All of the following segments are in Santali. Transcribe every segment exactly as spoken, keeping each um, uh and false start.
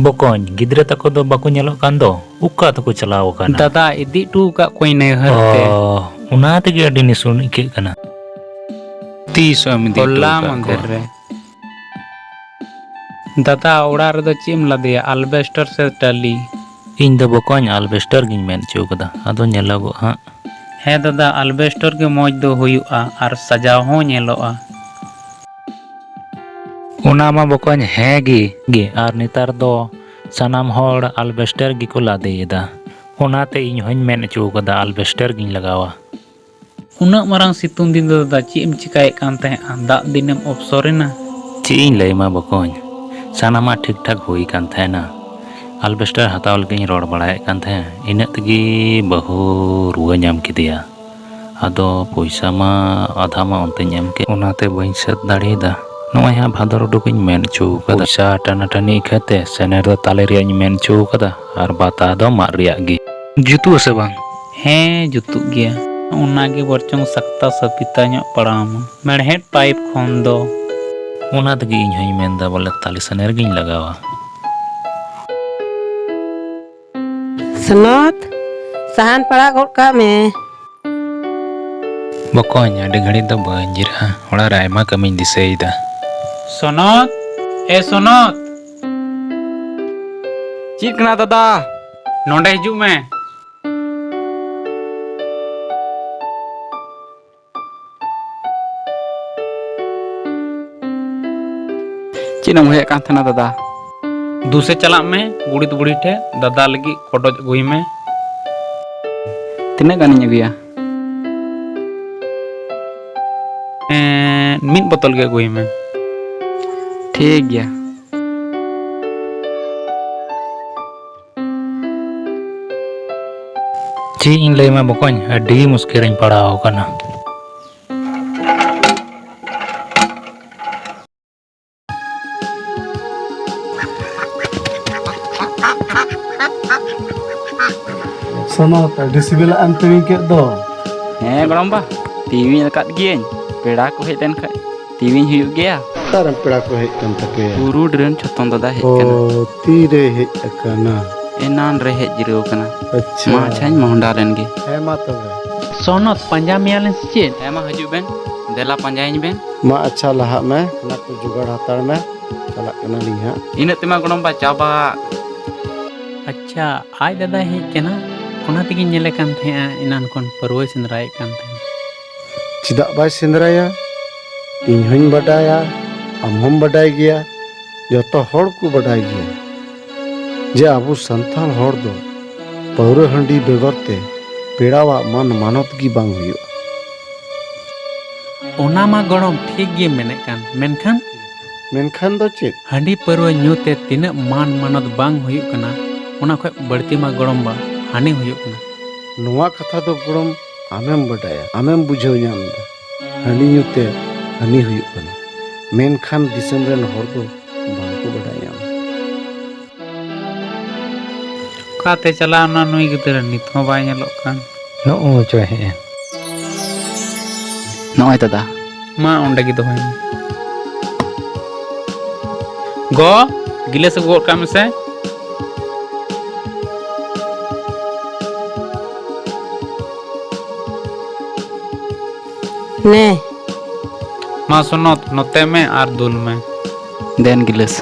ᱵᱚᱠᱚᱧ, ᱜᱤᱫᱽᱨᱟᱹ ᱛᱟᱠᱚ ᱫᱚ ᱵᱟᱠᱚ ᱧᱮᱞᱚᱜ ᱠᱟᱱ ᱫᱚ, ᱚᱠᱟ ᱛᱮᱠᱚ ᱪᱟᱞᱟᱣ ᱟᱠᱟᱱᱟ? ᱫᱟᱫᱟ, ᱤᱫᱤ ᱦᱚᱴᱚ ᱟᱠᱟᱫ ᱠᱚᱣᱟᱧ ᱱᱟᱹᱭᱦᱟᱹᱨ ᱛᱮ᱾ ᱚ, ᱚᱱᱟ ᱛᱮᱜᱮ ᱟᱹᱰᱤ ᱱᱤᱥᱩᱱ ᱟᱹᱭᱠᱟᱹᱜ ᱠᱟᱱᱟ᱾ ᱛᱤᱥ ᱮᱢ ᱤᱫᱤ ᱦᱚᱴᱚ ᱦᱚᱞᱟ ᱟᱠᱟᱫ ᱢᱟᱫᱷᱮᱨ ᱠᱚᱣᱟ? ᱨᱮ᱾ ᱫᱟᱫᱟ, ᱚᱲᱟᱜ ᱨᱮᱫᱚ ᱪᱮᱫ ᱮᱢ ᱞᱟᱫᱮᱭᱟ, ᱟᱞᱵᱮᱥᱴᱟᱨ ᱥᱮ ᱴᱟᱹᱞᱤ? ᱤᱧ ᱫᱚ ᱵᱚᱠᱚᱧ ᱟᱞᱵᱮᱥᱴᱟᱨ ᱜᱤᱧ ᱢᱮᱱ ᱦᱚᱪᱚ ᱠᱟᱫᱟ, ᱟᱫᱚ ᱧᱮᱞᱚᱜᱚᱜ ᱦᱟᱸᱜ᱾ ᱦᱮᱸ ᱫᱟᱫᱟ, ᱟᱞᱵᱮᱥᱴᱟᱨ ᱜᱮ ᱢᱚᱡᱽ ᱫᱚ ᱦᱩᱭᱩᱜᱼᱟ ᱟᱨ ᱥᱟᱡᱟᱣ ᱦᱚᱸ ᱧᱮᱞᱚᱜᱼᱟ᱾ ᱚᱱᱟ ᱢᱟ ᱵᱚᱠᱚᱧ ᱦᱮᱸ ᱜᱮ, ᱜᱮ, ᱟᱨ ᱱᱮᱛᱟᱨ ᱫᱚ ᱥᱟᱱᱟᱢ ᱦᱚᱲ ᱟᱞᱵᱮᱥᱴᱟᱨ ᱜᱮᱠᱚ ᱞᱟᱫᱮᱭᱮᱫᱟ᱾ ᱚᱱᱟᱛᱮ ᱤᱧ ᱦᱚᱧ ᱢᱮᱱ ᱦᱚᱪᱚ ᱠᱟᱫᱟ ᱟᱞᱵᱮᱥᱴᱟᱨ ᱜᱤᱧ ᱞᱟᱜᱟᱣᱟ᱾ ᱩᱱᱟᱹᱜ ᱢᱟᱨᱟᱝ ᱥᱤᱛᱩᱝ ᱫᱤᱱ ᱫᱚ ᱫᱟᱫᱟ ᱪᱮᱫ ᱮᱢ ᱪᱤᱠᱟᱹᱭᱮᱫ ᱠᱟᱱ ᱛᱟᱦᱮᱸᱫᱼᱟ? ᱫᱟᱜ ᱫᱤᱱᱮᱢ ᱚᱯᱥᱚᱨ ᱮᱱᱟ? ᱪᱮᱫ ᱤᱧ ᱞᱟᱹᱭᱟᱢᱟ ᱵᱚᱠᱚᱧ, ᱥᱟᱱᱟᱢᱟᱜ ᱴᱷᱤᱠ ᱴᱷᱟᱠ ᱦᱩᱭ ᱠᱟᱱ ᱛᱟᱦᱮᱱᱟ᱾ ᱟᱞᱵᱮᱥᱴᱟᱨ ᱦᱟᱛᱟᱣ ᱞᱟᱹᱜᱤᱫ ᱤᱧ ᱨᱚᱲ ᱵᱟᱲᱟᱭᱮᱫ ᱠᱟᱱ ᱛᱟᱦᱮᱸᱫ, ᱤᱱᱟᱹᱜ ᱛᱮᱜᱮ ᱵᱟᱹᱦᱩ ᱨᱩᱣᱟᱹ ᱧᱟᱢ ᱠᱮᱫᱮᱭᱟ᱾ ᱟᱫᱚ ᱯᱚᱭᱥᱟ ᱢᱟ ᱟᱫᱷᱟ ᱢᱟ ᱚᱱᱛᱮᱧ ᱮᱢ ᱠᱮᱫ, ᱚᱱᱟᱛᱮ ᱵᱟᱹᱧ ᱥᱟᱹᱛ ᱫᱟᱲᱮᱭᱟᱫᱟ᱾ ᱱᱚᱜᱼᱚᱭ ᱦᱟᱸᱜ ᱵᱷᱟᱫᱚᱨ ᱩᱰᱩᱠᱤᱧ ᱢᱮᱱ ᱦᱚᱪᱚ ᱠᱟᱫᱟ᱾ ᱯᱚᱭᱥᱟ ᱴᱟᱱᱟᱴᱟᱱᱤ ᱤᱠᱷᱟᱹᱛᱮ ᱥᱮᱱᱮᱨ ᱫᱚ ᱛᱟᱞᱮ ᱨᱮᱭᱟᱜ ᱤᱧ ᱢᱮᱱ ᱦᱚᱪᱚ ᱠᱟᱫᱟ, ᱟᱨ ᱵᱟᱛᱟ ᱫᱚ ᱢᱟᱫ ᱨᱮᱭᱟᱜ ᱜᱮ᱾ ᱡᱩᱛᱩᱜ ᱟᱥᱮ ᱵᱟᱝ? ᱦᱮᱸ, ᱡᱩᱛᱩᱜ ᱜᱮᱭᱟ᱾ ᱚᱱᱟᱜᱮ ᱵᱚᱨᱪᱚᱝ ᱥᱟᱠᱛᱟ ᱥᱟᱹᱯᱤᱛᱟ ᱧᱚᱜ ᱯᱟᱲᱟᱣ ᱟᱢᱟ᱾ ᱢᱮᱲᱦᱮᱫ ᱯᱟᱭᱤᱯ ᱠᱷᱚᱱ ᱫᱚ᱾ ᱚᱱᱟ ᱛᱮᱜᱮ ᱤᱧ ᱦᱚᱧ ᱢᱮᱱᱫᱟ ᱵᱚᱞᱮ ᱛᱟᱞᱮ ᱥᱮᱱᱮᱨ ᱜᱤᱧ ᱞᱟᱜᱟᱣᱟ᱾ ᱥᱚᱱᱚᱛ, ᱥᱟᱦᱟᱱ ᱯᱟᱲᱟᱜ ᱜᱚᱫ ᱠᱟᱜ ᱢᱮ᱾ ᱵᱚᱠᱚᱧ, ᱟᱹᱰᱤ ᱜᱷᱟᱹᱲᱤᱡ ᱫᱚ ᱵᱟᱹᱧ ᱡᱤᱨᱟᱹᱜᱼᱟ, ᱚᱲᱟᱜ ᱨᱮ ᱟᱭᱢᱟ ᱠᱟᱹᱢᱤᱧ ᱫᱤᱥᱟᱹᱭᱮᱫᱟ᱾ ᱥᱚᱱᱚᱛ, ᱮ ᱥᱚᱱᱚᱛ, ᱪᱮᱫ ᱠᱟᱱᱟ ᱫᱟᱫᱟ? ᱱᱚᱸᱰᱮ ᱦᱤᱡᱩᱜ ᱢᱮ᱾ ᱪᱮᱫ ᱮᱢ ᱩᱭᱦᱟᱹᱨᱮᱫ ᱠᱟᱱ ᱛᱟᱦᱮᱱᱟ ᱫᱟᱫᱟ? ᱫᱩᱥᱮ ᱪᱟᱞᱟᱜ ᱢᱮ, ᱜᱩᱲᱤᱛ ᱵᱩᱲᱦᱤ ᱴᱷᱮᱱ ᱫᱟᱫᱟ ᱞᱟᱹᱜᱤᱫ ᱠᱚᱰᱚᱡ ᱟᱹᱜᱩᱭ ᱢᱮ᱾ ᱛᱤᱱᱟᱹᱜ ᱜᱟᱱᱤᱧ ᱟᱹᱜᱩᱭᱟ? ᱮᱸ, ᱢᱤᱫ ᱵᱚᱛᱚᱞ ᱜᱮ ᱟᱹᱜᱩᱭ ᱢᱮ᱾ ᱴᱷᱤᱠ ᱜᱮᱭᱟ᱾ ᱪᱮᱫ ᱤᱧ ᱞᱟᱹᱭᱟᱢᱟ ᱵᱚᱠᱚᱧ, ᱟᱹᱰᱤ ᱢᱩᱥᱠᱤᱞ ᱨᱤᱧ ᱯᱟᱲᱟᱣ ᱟᱠᱟᱱᱟ᱾ ᱥᱚᱱᱚᱛ, ᱟᱹᱰᱤ ᱥᱤᱵᱤᱞᱟᱜ ᱮᱢ ᱛᱤᱨᱤᱧ ᱠᱮᱫ ᱫᱚ᱾ ᱦᱮᱸ ᱜᱚᱲᱚᱢᱵᱟ, ᱛᱤᱨᱤᱧ ᱟᱠᱟᱫ ᱜᱤᱭᱟᱹᱧ᱾ ᱯᱮᱲᱟ ᱠᱚ ᱦᱮᱡ ᱞᱮᱱ ᱠᱷᱟᱡ ᱛᱤᱨᱤᱧ ᱦᱩᱭᱩᱜ ᱜᱮᱭᱟ᱾ ᱚᱠᱟᱨᱮᱱ ᱯᱮᱲᱟ ᱠᱚ ᱦᱮᱡ ᱠᱟᱱ ᱛᱟᱯᱮᱭᱟ? ᱵᱩᱨᱩᱰᱤ ᱨᱮᱱ ᱪᱷᱚᱛᱚᱱ ᱫᱟᱫᱟ ᱦᱮᱡ ᱠᱟᱱᱟ᱾ ᱚ, ᱛᱤᱨᱮ ᱦᱮᱡ ᱟᱠᱟᱱᱟ? ᱮᱱᱟᱱ ᱨᱮ ᱦᱮᱡ ᱡᱤᱨᱟᱹᱣ ᱠᱟᱱᱟ᱾ ᱟᱪᱪᱷᱟ᱾ ᱢᱟ ᱟᱪᱪᱷᱟᱧ ᱢᱚᱦᱰᱟ ᱞᱮᱱ ᱜᱮ᱾ ᱦᱮᱸ, ᱢᱟ ᱛᱚᱵᱮ᱾ ᱥᱚᱱᱚᱛ, ᱯᱟᱸᱡᱟ ᱢᱮᱭᱟᱞᱤᱧ ᱥᱮ ᱪᱮᱫ? ᱦᱮᱸ, ᱢᱟ ᱦᱤᱡᱩᱜ ᱵᱮᱱ, ᱫᱮᱞᱟ ᱯᱟᱸᱡᱟᱭᱤᱧ ᱵᱮᱱ᱾ ᱢᱟ ᱟᱪᱪᱷᱟ, ᱞᱟᱦᱟᱜ ᱢᱮ, ᱚᱱᱟ ᱠᱚ ᱡᱚᱜᱟᱲ ᱦᱟᱛᱟᱲ ᱢᱮ, ᱪᱟᱞᱟᱜ ᱠᱟᱱᱟᱞᱤᱧ ᱦᱟᱸᱜ᱾ ᱤᱱᱟᱹᱜ ᱛᱮᱢᱟ ᱜᱚᱲᱚᱢ ᱵᱟ ᱪᱟᱵᱟ᱾ ᱟᱪᱪᱷᱟ, ᱟᱡ ᱫᱟᱫᱟᱭ ᱦᱮᱡ ᱠᱟᱱᱟ, ᱚᱱᱟ ᱛᱮᱜᱤᱧ ᱧᱮᱞᱮ ᱠᱟᱱ ᱛᱟᱦᱮᱸᱜᱼᱟ, ᱮᱱᱟᱱ ᱠᱷᱚᱱ ᱯᱟᱹᱨᱣᱟᱹᱭ ᱥᱮᱸᱫᱽᱨᱟᱭᱮᱫ ᱠᱟᱱ ᱛᱟᱦᱮᱸᱫ᱾ ᱪᱮᱫᱟᱜ ᱵᱟᱭ ᱥᱮᱸᱫᱽᱨᱟᱭᱟ? ᱤᱧ ᱦᱚᱧ ᱵᱟᱰᱟᱭᱟ, ᱟᱢ ᱦᱚᱢ ᱵᱟᱰᱟᱭ ᱜᱮᱭᱟ, ᱡᱚᱛᱚ ᱦᱚᱲ ᱠᱚ ᱵᱟᱰᱟᱭ ᱜᱮᱭᱟ ᱡᱮ ᱟᱵᱚ ᱥᱟᱱᱛᱟᱲ ᱦᱚᱲ ᱫᱚ ᱯᱟᱹᱣᱨᱟᱹ ᱦᱟᱺᱰᱤ ᱵᱮᱜᱚᱨ ᱛᱮ ᱯᱮᱲᱟᱣᱟᱜ ᱢᱟᱱ ᱢᱟᱱᱚᱛ ᱜᱮ ᱵᱟᱝ ᱦᱩᱭᱩᱜᱼᱟ᱾ ᱚᱱᱟ ᱢᱟ ᱜᱚᱲᱚᱢ ᱴᱷᱤᱠ ᱜᱮ ᱢᱮᱱᱮᱫ ᱠᱟᱱ, ᱢᱮᱱᱠᱷᱟᱱ ᱢᱮᱱᱠᱷᱟᱱ ᱫᱚ ᱪᱮᱫ? ᱦᱟᱺᱰᱤ ᱯᱟᱹᱨᱣᱟᱹ ᱧᱩ ᱛᱮ ᱛᱤᱱᱟᱹᱜ ᱢᱟᱱ ᱢᱟᱱᱚᱛ ᱵᱟᱝ ᱦᱩᱭᱩᱜ ᱠᱟᱱᱟ, ᱚᱱᱟ ᱠᱷᱚᱡ ᱵᱟᱹᱲᱛᱤ ᱢᱟ ᱜᱚᱲᱚᱢ ᱵᱟ ᱦᱟᱹᱱᱤ ᱦᱩᱭᱩᱜ ᱠᱟᱱᱟ᱾ ᱱᱚᱣᱟ ᱠᱟᱛᱷᱟ ᱫᱚ ᱜᱚᱲᱚᱢ ᱟᱢᱮᱢ ᱵᱟᱰᱟᱭᱟ, ᱟᱢᱮᱢ ᱵᱩᱡᱷᱟᱹᱣ ᱧᱟᱢ ᱮᱫᱟ᱾ ᱦᱟᱺᱰᱤ ᱧᱩ ᱛᱮ ᱦᱟᱹᱱᱤ ᱦᱩᱭᱩᱜ ᱠᱟᱱᱟ, ᱢᱮᱱᱠᱷᱟᱱ ᱫᱤᱥᱚᱢ ᱨᱮᱱ ᱦᱚᱲ ᱫᱚ ᱵᱟᱝ ᱠᱚ ᱵᱟᱰᱟᱭ ᱧᱟᱢᱟ᱾ ᱚᱠᱟᱛᱮ ᱪᱟᱞᱟᱣ ᱮᱱᱟ ᱱᱩᱭ ᱜᱤᱫᱽᱨᱟᱹ? ᱱᱤᱛ ᱦᱚᱸ ᱵᱟᱭ ᱧᱮᱞᱚᱜ ᱠᱟᱱ᱾ ᱱᱚᱜᱼᱚᱭ ᱪᱚᱭ ᱦᱮᱡ ᱮᱱ᱾ ᱱᱚᱜᱼᱚᱭ ᱫᱟᱫᱟ᱾ ᱢᱟ ᱚᱸᱰᱮ ᱜᱮ ᱫᱚᱦᱚᱭ ᱢᱮ᱾ ᱜᱚ, ᱜᱤᱞᱟᱹᱥ ᱟᱹᱜᱩ ᱜᱚᱫ ᱠᱟᱜ ᱢᱮᱥᱮ᱾ ᱱᱮ᱾ ᱢᱟ ᱥᱚᱱᱚᱛ, ᱱᱚᱛᱮ ᱢᱮ ᱟᱨ ᱫᱩᱞ ᱢᱮ᱾ ᱫᱮᱱ ᱜᱤᱞᱟᱹᱥ᱾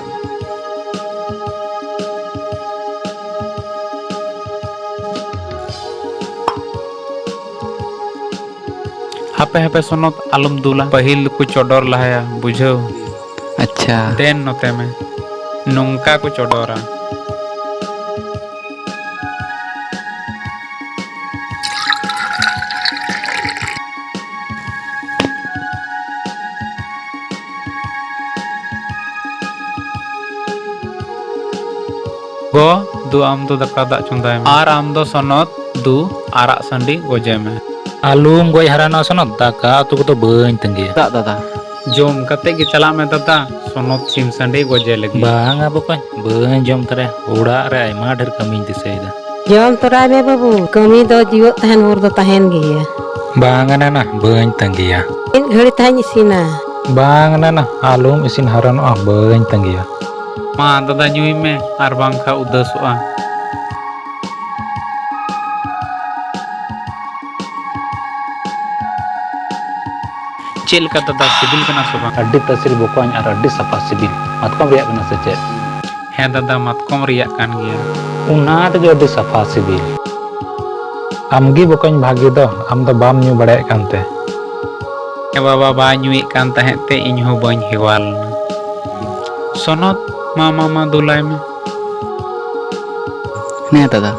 ᱦᱟᱯᱮ ᱦᱟᱯᱮ ᱥᱚᱱᱚᱛ, ᱟᱞᱚᱢ ᱫᱩᱞᱟ, ᱯᱟᱹᱦᱤᱞ ᱫᱚᱠᱚ ᱪᱚᱰᱚᱨ ᱞᱟᱦᱟᱭᱟ, ᱵᱩᱡᱷᱟᱹᱣ? ᱟᱪᱪᱷᱟ᱾ ᱫᱮᱱ ᱱᱚᱛᱮ ᱢᱮ, ᱱᱚᱝᱠᱟ ᱠᱚ ᱪᱚᱰᱚᱨᱟ᱾ ᱜᱚ, ᱫᱩ ᱟᱢ ᱫᱚ ᱫᱟᱠᱟ ᱫᱟᱜ ᱪᱚᱸᱫᱟᱭ ᱢᱮ᱾ ᱟᱨ ᱟᱢ ᱫᱚ ᱥᱚᱱᱚᱛ, ᱫᱩ ᱟᱨᱟᱜ ᱥᱟᱺᱰᱤ ᱜᱚᱡᱮ ᱢᱮ᱾ ᱟᱞᱚᱢ ᱜᱚᱡ ᱦᱟᱨᱟᱱᱚᱜᱼᱟ ᱥᱚᱱᱚᱛ, ᱫᱟᱠᱟ ᱩᱛᱩ ᱠᱚᱫᱚ ᱵᱟᱹᱧ ᱛᱟᱺᱜᱤᱭᱟ᱾ ᱫᱟᱜ ᱫᱟᱫᱟ᱾ ᱡᱚᱢ ᱠᱟᱛᱮ ᱜᱮ ᱪᱟᱞᱟᱜ ᱢᱮ ᱫᱟᱫᱟ, ᱥᱚᱱᱚᱛ ᱥᱤᱢ ᱥᱟᱺᱰᱤ ᱜᱚᱡᱮ ᱞᱟᱹᱜᱤᱫ᱾ ᱵᱟᱝᱟ ᱵᱚᱠᱚᱧ, ᱵᱟᱹᱧ ᱡᱚᱢ ᱛᱟᱨᱟᱭᱟ, ᱚᱲᱟᱜ ᱨᱮ ᱟᱭᱢᱟ ᱰᱷᱮᱨ ᱠᱟᱹᱢᱤᱧ ᱫᱤᱥᱟᱹᱭᱮᱫᱟ᱾ ᱡᱚᱢ ᱛᱚᱨᱟᱭ ᱢᱮ ᱵᱟᱹᱵᱩ, ᱠᱟᱹᱢᱤ ᱫᱚ ᱡᱤᱣᱮᱫ ᱛᱟᱦᱮᱱ ᱵᱷᱳᱨ ᱫᱚ ᱛᱟᱦᱮᱱ ᱜᱮᱭᱟ᱾ ᱵᱟᱝᱟ ᱱᱟᱱᱟ, ᱵᱟᱹᱧ ᱛᱟᱺᱜᱤᱭᱟ᱾ ᱢᱤᱫ ᱜᱷᱟᱹᱲᱤ ᱛᱟᱦᱮᱸᱧ ᱤᱥᱤᱱᱟ᱾ ᱵᱟᱝ ᱱᱟᱱᱟ, ᱟᱞᱚᱢ ᱤᱥᱤᱱ ᱦᱟᱨᱚᱱᱚᱜᱼᱟ, ᱵᱟᱹᱧ ᱛᱟᱺᱜᱤᱭᱟ᱾ ᱢᱟ ᱫᱟᱫᱟ, ᱧᱩᱭ ᱢᱮ, ᱟᱨ ᱵᱟᱝᱠᱷᱟᱱ ᱩᱫᱟᱹᱥᱚᱜᱼᱟ᱾ ᱪᱮᱫ ᱞᱮᱠᱟ ᱫᱟᱫᱟ, ᱥᱤᱵᱤᱞ ᱠᱟᱱᱟ ᱥᱮ ᱵᱟᱝ? ᱟᱹᱰᱤ ᱛᱟᱹᱥᱤᱞ ᱵᱚᱠᱚᱧ ᱟᱨ ᱟᱹᱰᱤ ᱥᱟᱯᱷᱟ ᱥᱤᱵᱤᱞ᱾ ᱢᱟᱛᱠᱚᱢ ᱨᱮᱭᱟᱜ ᱠᱟᱱᱟ ᱥᱮ ᱪᱮᱫ? ᱦᱮᱸ ᱫᱟᱫᱟ, ᱢᱟᱛᱠᱚᱢ ᱨᱮᱭᱟᱜ ᱠᱟᱱ ᱜᱮᱭᱟ᱾ ᱚᱱᱟ ᱛᱮᱜᱮ ᱟᱹᱰᱤ ᱥᱟᱯᱷᱟ ᱥᱤᱵᱤᱞ᱾ ᱟᱢᱜᱮ ᱵᱚᱠᱚᱧ ᱵᱷᱟᱜᱮ ᱫᱚ, ᱟᱢ ᱫᱚ ᱵᱟᱢ ᱧᱩ ᱵᱟᱲᱟᱭᱮᱫ ᱠᱟᱱᱛᱮ᱾ ᱦᱮᱸ ᱵᱟᱵᱟ, ᱵᱟᱭ ᱧᱩᱭᱮᱫ ᱠᱟᱱ ᱛᱟᱦᱮᱸᱫ ᱛᱮ ᱤᱧ ᱦᱚᱸ ᱵᱟᱹᱧ ᱦᱮᱣᱟ ᱞᱮᱱᱟ᱾ ᱥᱚᱱᱚᱛ, ᱢᱟ, ᱢᱟ, ᱢᱟ, ᱫᱩᱞᱟᱭ ᱢᱮ᱾ ᱦᱮᱸ ᱫᱟᱫᱟ᱾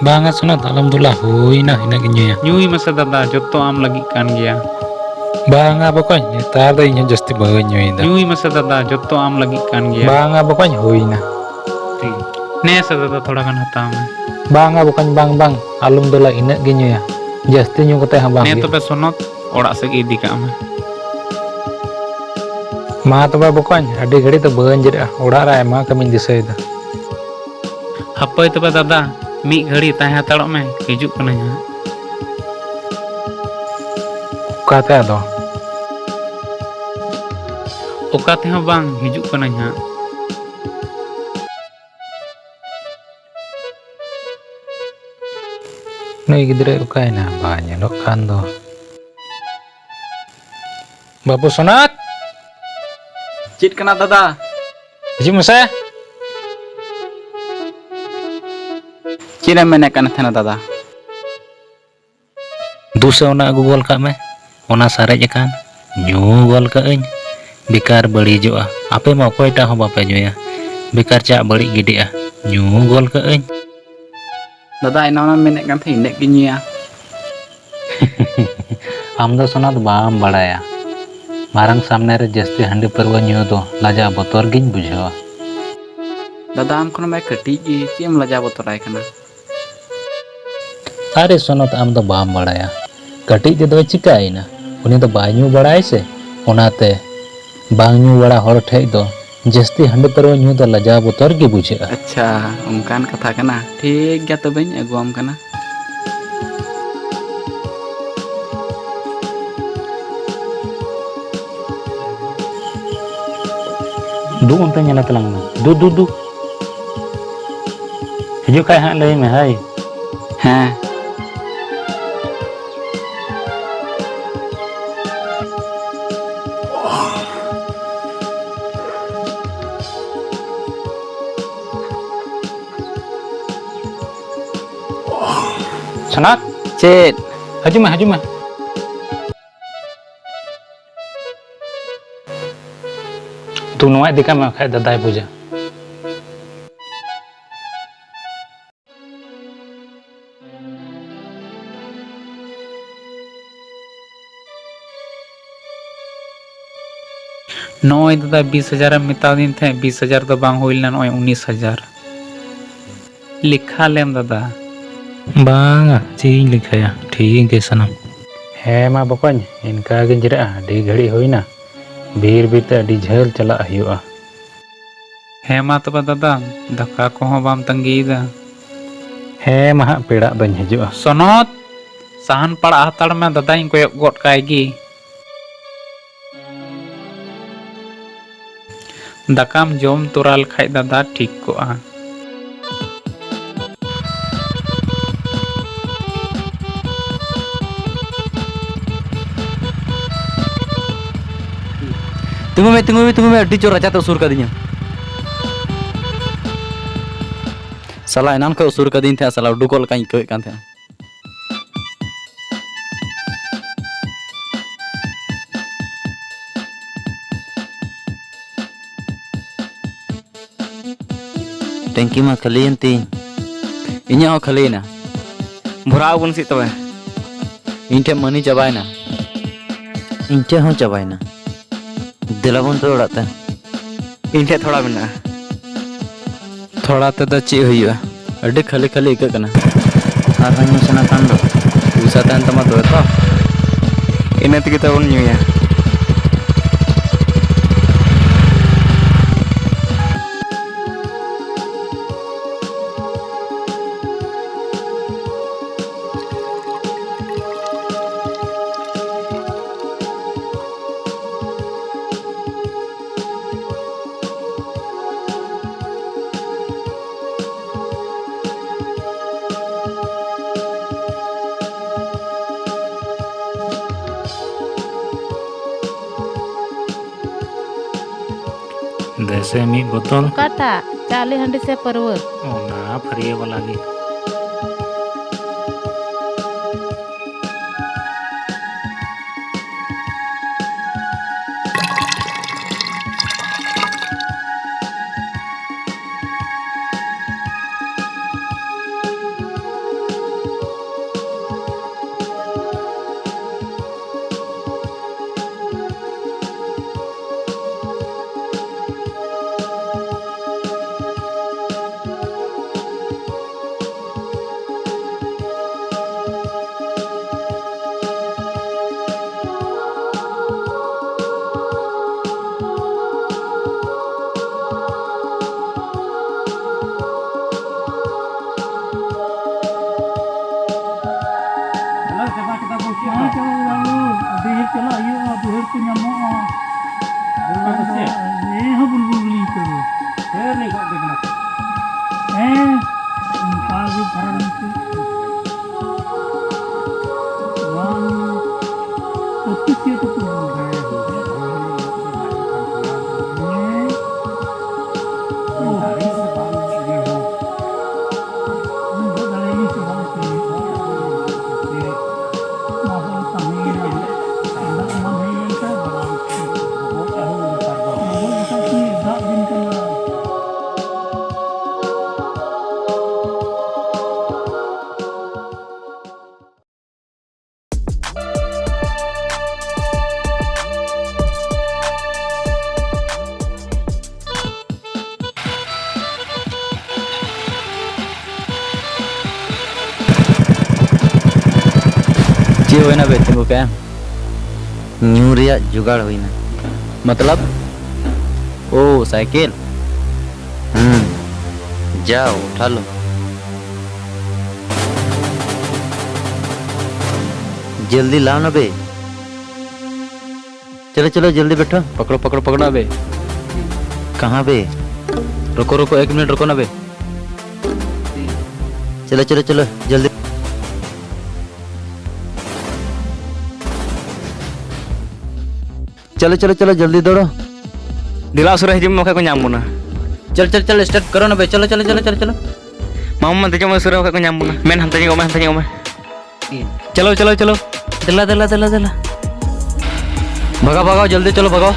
ᱵᱟᱝᱟ ᱥᱚᱱᱚᱛ, ᱟᱞᱚᱢ ᱫᱩᱞᱟ, ᱦᱩᱭᱱᱟ, ᱤᱱᱟᱹᱜ ᱜᱤᱧ ᱧᱩᱭᱟ᱾ ᱧᱩᱭ ᱢᱮᱥᱮ ᱫᱟᱫᱟ, ᱡᱚᱛᱚ ᱟᱢ ᱞᱟᱹᱜᱤᱫ ᱠᱟᱱ ᱜᱮᱭᱟ᱾ ᱵᱟᱝᱟ ᱵᱚᱠᱚᱧ, ᱱᱮᱛᱟᱨ ᱫᱚ ᱤᱧ ᱦᱚᱸ ᱡᱟᱹᱥᱛᱤ ᱵᱟᱹᱧ ᱧᱩᱭᱮᱫᱟ᱾ ᱧᱩᱭ ᱢᱮᱥᱮ ᱫᱟᱫᱟ, ᱡᱚᱛᱚ ᱟᱢ ᱞᱟᱹᱜᱤᱫ ᱠᱟᱱ ᱜᱮᱭᱟ᱾ ᱵᱟᱝᱟ ᱵᱚᱠᱚᱧ, ᱦᱩᱭᱱᱟ᱾ ᱱᱮ ᱥᱮ ᱫᱟᱫᱟ, ᱛᱷᱚᱲᱟ ᱜᱟᱱ ᱦᱟᱛᱟᱣ ᱢᱮ᱾ ᱵᱟᱝᱟ ᱵᱚᱠᱚᱧ, ᱵᱟᱝ, ᱵᱟᱝ, ᱟᱞᱚᱢ ᱫᱩᱞᱟ, ᱤᱱᱟᱹᱜ ᱜᱤᱧ ᱧᱩᱭᱟ, ᱡᱟᱹᱥᱛᱤ ᱧᱩ ᱠᱟᱛᱮ ᱦᱚᱸ ᱵᱟᱝ ᱱᱮ ᱦᱩᱭᱩᱜᱼᱟ᱾ ᱛᱚᱵᱮ ᱥᱚᱱᱚᱛ, ᱚᱲᱟᱜ ᱥᱮᱫ ᱜᱮ ᱤᱫᱤ ᱠᱟᱜ ᱢᱮ᱾ ᱢᱟ ᱛᱚᱵᱮ ᱵᱚᱠᱚᱧ, ᱟᱹᱰᱤ ᱜᱷᱟᱹᱲᱤᱡ ᱫᱚ ᱵᱟᱹᱧ ᱡᱤᱨᱟᱹᱜᱼᱟ, ᱚᱲᱟᱜ ᱨᱮ ᱟᱭᱢᱟ ᱠᱟᱹᱢᱤᱧ ᱫᱤᱥᱟᱹᱭᱮᱫᱟ᱾ ᱦᱟᱯᱳᱭ ᱛᱚᱵᱮ ᱫᱟᱫᱟ, ᱢᱤᱫ ᱜᱷᱟᱹᱲᱤ ᱛᱟᱦᱮᱸ ᱦᱟᱛᱟᱲᱚᱜ ᱢᱮ, ᱦᱤᱡᱩᱜ ᱠᱟᱹᱱᱟᱹᱧ ᱦᱟᱸᱜ᱾ ᱚᱠᱟᱛᱮ ᱟᱫᱚ? ᱚᱠᱟ ᱛᱮᱦᱚᱸ ᱵᱟᱝ, ᱦᱤᱡᱩᱜ ᱠᱟᱹᱱᱟᱹᱧ ᱦᱟᱸᱜ᱾ ᱱᱩᱭ ᱜᱤᱫᱽᱨᱟᱹ ᱚᱠᱟᱭᱮᱱᱟ? ᱵᱟᱭ ᱧᱮᱞᱚᱜ ᱠᱟᱱ ᱫᱚ᱾ ᱵᱟᱹᱵᱩ ᱥᱚᱱᱟᱛ! ᱪᱮᱫ ᱠᱟᱱᱟ ᱫᱟᱫᱟ? ᱦᱤᱡᱩᱜ ᱢᱮᱥᱮ᱾ ᱪᱮᱫ ᱮᱢ ᱢᱮᱱᱮᱫ ᱠᱟᱱ ᱛᱟᱦᱮᱱᱟ ᱫᱟᱫᱟ? ᱫᱩ ᱥᱮ ᱚᱱᱟ ᱟᱹᱜᱩ ᱜᱚᱫ ᱠᱟᱜ ᱢᱮ, ᱚᱱᱟ ᱥᱟᱨᱮᱡ ᱟᱠᱟᱱ ᱧᱩ ᱜᱚᱫ ᱠᱟᱜ ᱟᱹᱧ᱾ ᱵᱮᱠᱟᱨ ᱵᱟᱹᱲᱤᱡᱚᱜᱼᱟ, ᱟᱯᱮ ᱢᱟ ᱚᱠᱚᱭᱴᱟᱜ ᱦᱚᱸ ᱵᱟᱯᱮ ᱧᱩᱭᱟ᱾ ᱵᱮᱠᱟᱨ ᱪᱟᱜ ᱵᱟᱹᱲᱤᱡ ᱜᱤᱰᱤᱜᱼᱟ, ᱧᱩ ᱜᱚᱫ ᱠᱟᱜ ᱟᱹᱧ᱾ ᱫᱟᱫᱟ, ᱮᱱᱟᱱ ᱮᱢ ᱢᱮᱱᱮᱫ ᱠᱟᱱ ᱛᱟᱦᱮᱸᱫ ᱤᱱᱟᱹᱜ ᱜᱤᱧ ᱧᱩᱭᱟ᱾ ᱟᱢ ᱫᱚ ᱥᱚᱱᱟᱛ ᱵᱟᱢ ᱵᱟᱲᱟᱭᱟ, ᱢᱟᱨᱟᱝ ᱥᱟᱢᱱᱮ ᱨᱮ ᱡᱟᱹᱥᱛᱤ ᱦᱟᱺᱰᱤ ᱯᱟᱹᱨᱣᱟᱹ ᱧᱩ ᱫᱚ ᱞᱟᱡᱟᱣ ᱵᱚᱛᱚᱨ ᱜᱤᱧ ᱵᱩᱡᱷᱟᱹᱣᱟ᱾ ᱫᱟᱫᱟ, ᱟᱢ ᱠᱷᱚᱱ ᱢᱟᱭ ᱠᱟᱹᱴᱤᱡ ᱜᱮ, ᱪᱮᱫ ᱮᱢ ᱞᱟᱡᱟᱣ ᱵᱚᱛᱚᱨᱟᱭ ᱠᱟᱱᱟ? ᱟᱨᱮ ᱥᱚᱱᱚᱛ, ᱟᱢ ᱫᱚ ᱵᱟᱢ ᱵᱟᱲᱟᱭᱟ, ᱠᱟᱹᱴᱤᱡ ᱛᱮᱫᱚᱭ ᱪᱤᱠᱟᱹᱭᱮᱱᱟ? ᱩᱱᱤ ᱫᱚ ᱵᱟᱭ ᱧᱩ ᱵᱟᱲᱟᱭ ᱥᱮ, ᱚᱱᱟᱛᱮ ᱵᱟᱝ ᱧᱩ ᱵᱟᱲᱟ ᱦᱚᱲ ᱴᱷᱮᱡ ᱫᱚ ᱡᱟᱹᱥᱛᱤ ᱦᱟᱺᱰᱤ ᱯᱟᱹᱨᱣᱟᱹ ᱧᱩ ᱫᱚ ᱞᱟᱡᱟᱣ ᱵᱚᱛᱚᱨ ᱜᱮ ᱵᱩᱡᱷᱟᱹᱜᱼᱟ᱾ ᱟᱪᱪᱷᱟ, ᱚᱱᱠᱟᱱ ᱠᱟᱛᱷᱟ ᱠᱟᱱᱟ᱾ ᱴᱷᱤᱠ ᱜᱮᱭᱟ, ᱛᱚᱵᱮᱧ ᱟᱹᱜᱩᱣᱟᱢ ᱠᱟᱱᱟ᱾ ᱫᱩ ᱚᱱᱛᱮ ᱧᱮᱞ ᱛᱟᱞᱟᱝ ᱢᱮ᱾ ᱫᱩ, ᱫᱩ, ᱫᱩ᱾ ᱦᱤᱡᱩᱜ ᱠᱷᱟᱡ ᱦᱟᱸᱜ ᱞᱟᱹᱭ ᱢᱮ, ᱦᱟᱹᱭ᱾ ᱦᱮᱸ᱾ ᱥᱚᱱᱟᱛ᱾ ᱪᱮᱫ? ᱦᱤᱡᱩᱜ ᱢᱮ, ᱦᱤᱡᱩᱜ ᱢᱮ᱾ ᱛᱩ, ᱱᱚᱣᱟ ᱤᱫᱤ ᱠᱟᱜ ᱢᱮ, ᱵᱟᱠᱷᱟᱡ ᱫᱟᱫᱟᱭ ᱵᱩᱡᱟ᱾ ᱱᱚᱜᱼᱚᱭ ᱫᱟᱫᱟ, ᱵᱤᱥ ᱦᱟᱡᱟᱨ ᱮᱢ ᱢᱮᱛᱟᱣᱫᱤᱧ ᱛᱟᱦᱮᱸᱫ, ᱵᱤᱥ ᱦᱟᱡᱟᱨ ᱫᱚ ᱵᱟᱝ ᱦᱩᱭ ᱞᱮᱱᱟ, ᱱᱚᱜᱼᱚᱭ ᱩᱱᱤᱥ ᱦᱟᱡᱟᱨ᱾ ᱞᱮᱠᱷᱟ ᱞᱮᱢ ᱫᱟᱫᱟ᱾ ᱵᱟᱝᱟ, ᱪᱮᱫ ᱤᱧ ᱞᱮᱠᱷᱟᱭᱟ, ᱴᱷᱤᱠ ᱜᱮ ᱥᱟᱱᱟᱢ᱾ ᱦᱮᱸ ᱢᱟ ᱵᱚᱠᱚᱧ, ᱤᱱᱠᱟ ᱜᱤᱧ ᱡᱤᱨᱟᱹᱜᱼᱟ, ᱟᱹᱰᱤ ᱜᱷᱟᱹᱲᱤᱡ ᱦᱩᱭᱱᱟ, ᱵᱤᱨ ᱵᱤᱨ ᱛᱮ ᱟᱹᱰᱤ ᱡᱷᱟᱹᱞ ᱪᱟᱞᱟᱜ ᱦᱩᱭᱩᱜᱼᱟ᱾ ᱦᱮᱸ ᱢᱟ ᱛᱚᱵᱮ ᱫᱟᱫᱟ, ᱫᱟᱠᱟ ᱠᱚᱦᱚᱸ ᱵᱟᱢ ᱛᱟᱺᱜᱤᱭᱮᱫᱟ᱾ ᱦᱮᱸ ᱢᱟ ᱦᱟᱸᱜ, ᱯᱮᱲᱟᱜ ᱫᱚᱧ ᱦᱤᱡᱩᱜᱼᱟ᱾ ᱥᱚᱱᱚᱛ, ᱥᱟᱦᱟᱱ ᱯᱟᱲᱟᱜ ᱦᱟᱛᱟᱲ ᱢᱮ, ᱫᱟᱫᱟᱧ ᱠᱚᱭᱚᱜ ᱜᱚᱫ ᱠᱟᱭ ᱜᱮ᱾ ᱫᱟᱠᱟᱢ ᱡᱚᱢ ᱛᱚᱨᱟ ᱞᱮᱠᱷᱟᱡ ᱫᱟᱫᱟ ᱴᱷᱤᱠ ᱠᱚᱜᱼᱟ᱾ ᱛᱤᱸᱜᱩ ᱢᱮ, ᱛᱤᱸᱜᱩ ᱢᱮ, ᱛᱤᱸᱜᱩ ᱢᱮ, ᱟᱹᱰᱤ ᱡᱳᱨ ᱨᱟᱪᱟᱛᱮ ᱩᱥᱩᱨ ᱠᱟᱫᱤᱧᱟ᱾ ᱥᱟᱞᱟ ᱮᱱᱟᱱ ᱠᱷᱚᱱ ᱩᱥᱩᱨ ᱠᱟᱫᱤᱧ ᱛᱟᱦᱮᱸᱜ, ᱥᱟᱞᱟ ᱩᱰᱩᱠᱚᱜ ᱞᱮᱠᱟᱧ ᱟᱹᱭᱠᱟᱹᱣᱮᱫ ᱠᱟᱱ ᱛᱟᱦᱮᱸᱜ᱾ ᱴᱮᱝᱠᱤ ᱢᱟ ᱠᱷᱟᱹᱞᱤᱭᱮᱱ ᱛᱤᱧ᱾ ᱤᱧᱟᱹᱜ ᱦᱚᱸ ᱠᱷᱟᱹᱞᱤᱭᱮᱱᱟ᱾ ᱵᱷᱚᱨᱟᱣ ᱟᱵᱚᱱ ᱥᱮ ᱛᱚᱵᱮ? ᱤᱧ ᱴᱷᱮᱱ ᱢᱟᱹᱱᱤ ᱪᱟᱵᱟᱭᱮᱱᱟ᱾ ᱤᱧ ᱴᱷᱮᱱ ᱦᱚᱸ ᱪᱟᱵᱟᱭᱮᱱᱟ᱾ ᱫᱮᱞᱟ ᱵᱚᱱ ᱛᱚ ᱚᱲᱟᱜ ᱛᱮ᱾ ᱤᱧ ᱴᱷᱮᱱ ᱛᱷᱚᱲᱟ ᱢᱮᱱᱟᱜᱼᱟ᱾ ᱛᱷᱚᱲᱟ ᱛᱮᱫᱚ ᱪᱮᱫ ᱦᱩᱭᱩᱜᱼᱟ? ᱟᱹᱰᱤ ᱠᱷᱟᱹᱞᱤ ᱠᱷᱟᱹᱞᱤ ᱟᱹᱭᱠᱟᱹᱜ ᱠᱟᱱᱟ᱾ ᱟᱨᱦᱚᱸ ᱧᱩ ᱥᱟᱱᱟ ᱠᱷᱟᱱ ᱫᱚ᱾ ᱯᱚᱭᱥᱟ ᱛᱟᱦᱮᱱ ᱛᱟᱢᱟ ᱛᱚᱵᱮ ᱛᱚ᱾ ᱤᱱᱟᱹ ᱛᱮᱜᱮ ᱛᱚᱵᱚᱱ ᱧᱩᱭᱟ᱾ ᱥᱮ ᱢᱤᱫ ᱵᱳᱛᱚᱞ᱾ ᱚᱠᱟᱴᱟᱜ? ᱪᱟᱣᱞᱮ ᱦᱟᱺᱰᱤ ᱥᱮ ᱯᱟᱹᱨᱣᱟᱹ? ᱚᱱᱟ ᱯᱷᱟᱹᱨᱭᱟᱹ ᱵᱟᱞᱟ ᱜᱮ᱾ ᱦᱮᱸ, ᱪᱟᱵᱟ ᱠᱮᱫᱟ ᱵᱚᱱ ᱪᱮᱫ ᱦᱮᱸ, ᱫᱚ? ᱪᱟᱵᱟ ᱠᱮᱫᱟ ᱵᱚᱱ᱾ ᱵᱟᱹᱭᱦᱟᱹᱲ ᱪᱟᱞᱟᱜ ᱦᱩᱭᱩᱜᱼᱟ, ᱵᱟᱹᱭᱦᱟᱹᱲ ᱠᱚ ᱧᱟᱢᱚᱜᱼᱟ᱾ ᱵᱩᱞᱵᱩᱞ ᱫᱚ ᱪᱮᱫ? ᱦᱮᱸ, ᱦᱚᱸ ᱵᱩᱞᱵᱩᱞ ᱜᱮᱞᱤᱧ ᱟᱹᱭᱠᱟᱹᱣᱟ᱾ ᱰᱷᱮᱨ ᱞᱤᱧ ᱜᱚᱜ ᱠᱮᱫᱟ᱾ ᱦᱮᱸ, ᱚᱱᱠᱟ ᱜᱮ ᱯᱷᱟᱨᱟᱠ ᱧᱚᱜ ᱛᱮ᱾ ᱵᱟᱝ, ᱯᱚᱸᱪᱤᱥ ᱴᱟᱠᱟ ᱠᱚ ᱮᱢᱟ᱾ ᱦᱮᱸ, ᱦᱮᱸ᱾ ᱦᱮᱸ᱾ ᱚ᱾ ᱫᱟᱨᱮ ᱥᱮ ᱵᱟᱝ, ᱤᱭᱟᱹ ᱦᱚᱸ᱾ ᱫᱟᱨᱮ ᱥᱮ ᱵᱟᱝ, ᱤᱭᱟᱹ ᱦᱚᱸ᱾ ᱚᱱᱟ ᱫᱚ ᱛᱟᱦᱮᱸᱭᱮᱱᱟ᱾ ᱫᱟᱜ ᱵᱟᱝ ᱦᱩᱭ ᱞᱮᱱᱠᱷᱟᱱ ᱵᱟᱲᱟᱭ᱾ ᱵᱚᱦᱚᱜ ᱟᱹᱦᱩ ᱱᱮᱛᱟᱨ ᱫᱚ᱾ ᱵᱚᱦᱚᱜ ᱵᱟᱠᱷᱟᱡ ᱠᱤ ᱫᱟᱜ ᱫᱤᱱ ᱠᱟᱱᱟ᱾ ᱪᱮᱫ ᱦᱩᱭᱱᱟ ᱵᱮ, ᱛᱤᱸᱜᱩ ᱠᱟᱭᱟ? ᱧᱩ ᱨᱮᱭᱟᱜ ᱡᱚᱜᱟᱲ ᱦᱩᱭᱱᱟ᱾ ᱢᱚᱛᱞᱚᱵ? ᱳ, ᱥᱟᱭᱠᱮᱞ? ᱦᱩᱸ, ᱡᱟᱣ, ᱩᱴᱷᱟ ᱞᱳ᱾ ᱡᱚᱞᱫᱤ ᱞᱟᱣ ᱱᱟ ᱵᱮ᱾ चलो, चलो, जल्दी बैठो। पकड़ो, पकड़ो, पकड़ो ना बे। कहाँ बे? रुको, रुको, एक मिनट रुको ना बे। चलो, चलो, चलो, जल्दी। चलो, चलो, चलो, जल्दी दौड़ो। ᱫᱮᱞᱟ ᱩᱥᱟᱹᱨᱟ ᱦᱤᱡᱩᱜ ᱢᱮ, ᱵᱟᱠᱷᱟᱡ ᱠᱚ ᱧᱟᱢ ᱵᱚᱱᱟ᱾ ᱪᱚᱞ, ᱪᱚᱞ, ᱪᱚᱞ, start ᱠᱟᱨᱳ ᱱᱟ ᱵᱷᱟᱭ, ᱪᱚᱞᱚ, ᱪᱚᱞᱚ, ᱪᱚᱞᱚ, ᱪᱚᱞᱚ, ᱪᱚᱞᱚ᱾ ᱢᱟᱢᱟ, ᱢᱟ ᱫᱮᱡᱚᱜ ᱢᱮ ᱩᱥᱟᱹᱨᱟ, ᱵᱟᱠᱷᱟᱡ ᱠᱚ ᱧᱟᱢ ᱵᱚᱱᱟ᱾ ᱢᱮᱱ ᱦᱟᱱᱛᱮ ᱧᱚᱜᱚᱜ ᱢᱮ, ᱦᱟᱱᱛᱮ ᱧᱚᱜᱚᱜ ᱢᱮ᱾ ᱤᱭᱟᱹ᱾ ᱪᱚᱞᱚ, ᱪᱚᱞᱚ, ᱪᱚᱞᱚ᱾ ᱫᱮᱞᱟ, ᱫᱮᱞᱟ, ᱫᱮᱞᱟ, ᱫᱮᱞᱟ᱾ ᱵᱷᱟᱜᱟᱣ, ᱵᱷᱟᱜᱟᱣ, ᱡᱚᱞᱫᱤ ᱪᱚᱞᱚ, ᱵᱷᱟᱜᱟᱣ᱾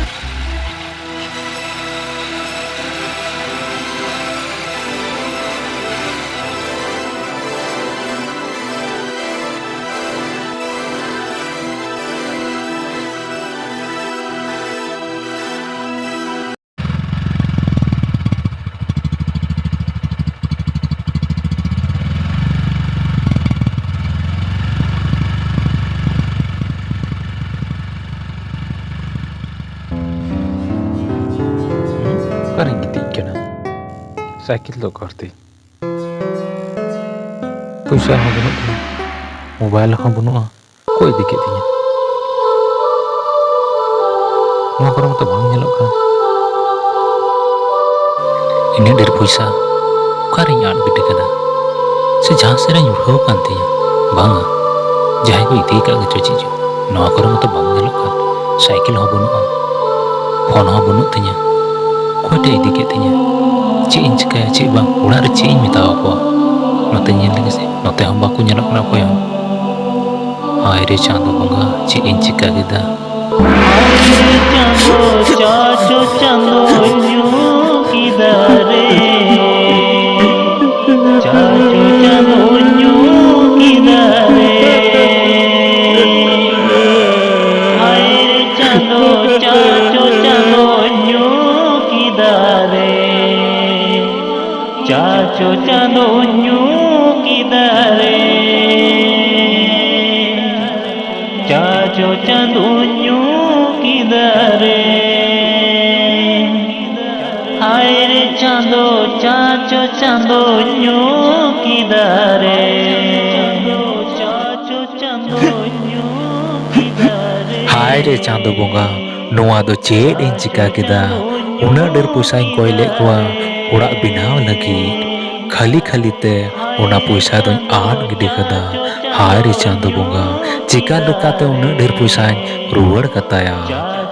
ᱚᱠᱟᱨᱤᱧ ᱜᱤᱛᱤᱡ ᱠᱟᱱᱟ? ᱥᱟᱭᱠᱮᱞ ᱫᱚ ᱚᱠᱟ ᱨᱮᱛᱤᱧ? ᱯᱚᱭᱥᱟ ᱦᱚᱸ ᱵᱟᱹᱱᱩᱜ ᱛᱤᱧᱟ, ᱢᱳᱵᱟᱭᱤᱞ ᱦᱚᱸ ᱵᱟᱹᱱᱩᱜᱼᱟ᱾ ᱚᱠᱚᱭ ᱤᱫᱤ ᱠᱮᱫ ᱛᱤᱧᱟ? ᱱᱚᱣᱟ ᱠᱚᱨᱮ ᱢᱟᱛᱚ ᱵᱟᱝ ᱧᱮᱞᱚᱜ ᱠᱟᱱ᱾ ᱤᱱᱟᱹᱜ ᱰᱷᱮᱨ ᱯᱚᱭᱥᱟ ᱚᱠᱟᱨᱤᱧ ᱟᱫ ᱜᱤᱰᱤ ᱠᱟᱫᱟ? ᱥᱮ ᱡᱟᱦᱟᱸ ᱥᱮᱫ ᱨᱮᱧ ᱩᱨᱦᱟᱹᱣ ᱠᱟᱱ ᱛᱤᱧᱟ? ᱵᱟᱝᱟ, ᱡᱟᱦᱟᱸᱭ ᱠᱚ ᱤᱫᱤ ᱟᱠᱟᱫ ᱜᱮᱪᱚ ᱪᱮᱫ ᱪᱚ᱾ ᱱᱚᱣᱟ ᱠᱚᱨᱮ ᱢᱟᱛᱚ ᱵᱟᱝ ᱧᱮᱞᱚᱜ ᱠᱟᱱ᱾ ᱥᱟᱭᱠᱮᱞ ᱦᱚᱸ ᱵᱟᱹᱱᱩᱜᱼᱟ, ᱯᱷᱳᱱ ᱦᱚᱸ ᱵᱟᱹᱱᱩᱜ ᱛᱤᱧᱟ᱾ ᱚᱠᱚᱭ ᱴᱷᱮᱡ ᱤᱫᱤ ᱠᱮᱫ ᱛᱤᱧᱟ? ᱪᱮᱫ ᱤᱧ ᱪᱤᱠᱟᱹᱭᱟ, ᱪᱮᱫ ᱵᱟᱝ? ᱚᱲᱟᱜ ᱨᱮ ᱪᱮᱫ ᱤᱧ ᱢᱮᱛᱟ ᱟᱠᱚᱣᱟ? ᱱᱚᱛᱮ ᱧᱮᱞ ᱞᱮᱜᱮ ᱥᱮ, ᱱᱚᱛᱮ ᱦᱚᱸ ᱵᱟᱠᱚ ᱧᱮᱞᱚᱜ ᱠᱟᱱᱟ ᱚᱠᱚᱭ ᱦᱚᱸ᱾ ᱦᱟᱭ ᱨᱮ ᱪᱟᱸᱫᱚ ᱵᱚᱸᱜᱟ, ᱪᱮᱫ ᱤᱧ ᱪᱤᱠᱟᱹ ᱠᱮᱫᱟ? ᱦᱟᱭ ᱨᱮ ᱪᱟᱸᱫᱚ, ᱪᱟᱪᱚ ᱪᱟᱸᱫᱚ ᱧᱩ ᱠᱮᱫᱟ ᱨᱮ᱾ ᱪᱟᱪᱚ ᱪᱟᱸᱫᱚ ᱧᱩ ᱠᱮᱫᱟ ᱨᱮ᱾ ᱦᱟᱭ ᱨᱮ ᱪᱟᱸᱫᱚ, ᱪᱟᱪᱚ ᱪᱟᱸᱫᱚ ᱧᱩ ᱠᱮᱫᱟ ᱨᱮ᱾ ᱪᱟᱪᱚ ᱪᱟᱸᱫᱚ ᱧᱩ ᱠᱮᱫᱟ ᱨᱮ᱾ ᱪᱟᱪᱚ ᱪᱟᱸᱫᱚ ᱧᱩ ᱠᱮᱫᱟ ᱨᱮ᱾ ᱦᱟᱭ ᱨᱮ ᱪᱟᱸᱫᱚ, ᱪᱟᱪᱚ ᱪᱟᱸᱫᱚ ᱧᱩ ᱠᱮᱫᱟ ᱨᱮ᱾ ᱪᱟᱪᱚ ᱪᱟᱸᱫᱚ ᱧᱩ ᱠᱮᱫᱟ ᱨᱮ᱾ ᱦᱟᱭ ᱨᱮ ᱪᱟᱸᱫᱚ ᱵᱚᱸᱜᱟ, ᱱᱚᱣᱟ ᱫᱚ ᱪᱮᱫ ᱤᱧ ᱪᱤᱠᱟ ᱠᱮᱫᱟ? ᱩᱱᱟᱹᱜ ᱰᱷᱮᱨ ᱯᱚᱭᱥᱟᱧ ᱠᱚᱭ ᱞᱮᱫ ᱠᱚᱣᱟ ᱚᱲᱟᱜ ᱵᱮᱱᱟᱣ ᱞᱟᱹᱜᱤᱫ, ᱠᱷᱟᱹᱞᱤ ᱠᱷᱟᱹᱞᱤ ᱛᱮ ᱚᱱᱟ ᱯᱚᱭᱥᱟ ᱫᱚᱧ ᱟᱫ ᱜᱤᱰᱤ ᱠᱟᱫᱟ᱾ ᱦᱟᱭ ᱨᱮ ᱪᱟᱸᱫᱚ ᱵᱚᱸᱜᱟ, ᱪᱤᱠᱟ ᱞᱮᱠᱟᱛᱮ ᱩᱱᱟᱹᱜ ᱰᱷᱮᱨ ᱯᱚᱭᱥᱟᱧ ᱨᱩᱣᱟᱹᱲ ᱠᱟᱛᱟᱭᱟ?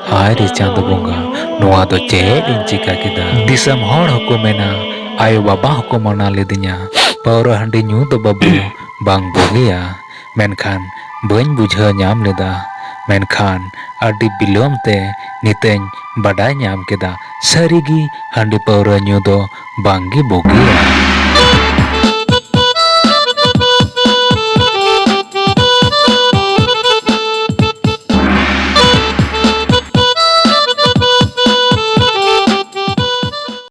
ᱦᱟᱭ ᱨᱮ ᱪᱟᱸᱫᱚ ᱵᱚᱸᱜᱟ, ᱱᱚᱣᱟ ᱫᱚ ᱪᱮᱫ ᱤᱧ ᱪᱤᱠᱟ ᱠᱮᱫᱟ? ᱫᱤᱥᱚᱢ ᱦᱚᱲ ᱦᱚᱸᱠᱚ ᱢᱮᱱᱟ, ᱟᱭᱳ ᱵᱟᱵᱟ ᱦᱚᱸᱠᱚ ᱢᱟᱱᱟ ᱞᱤᱫᱤᱧᱟ, ᱯᱟᱹᱣᱨᱟᱹ ᱦᱟᱺᱰᱤ ᱧᱩ ᱫᱚ ᱵᱟᱹᱵᱩ ᱵᱟᱝ ᱵᱩᱜᱤᱭᱟ᱾ ᱢᱮᱱᱠᱷᱟᱱ ᱵᱟᱹᱧ ᱵᱩᱡᱷᱟᱹᱣ ᱧᱟᱢ ᱞᱮᱫᱟ᱾ ᱢᱮᱱᱠᱷᱟᱱ ᱟᱹᱰᱤ ᱵᱤᱞᱚᱢ ᱛᱮ ᱱᱤᱛᱟᱹᱧ ᱵᱟᱰᱟᱭ ᱧᱟᱢ ᱠᱮᱫᱟ, ᱥᱟᱹᱨᱤᱜᱮ ᱦᱟᱺᱰᱤ ᱯᱟᱹᱣᱨᱟᱹ ᱧᱩ ᱫᱚ ᱵᱟᱝᱜᱮ ᱵᱩᱜᱤᱭᱟ᱾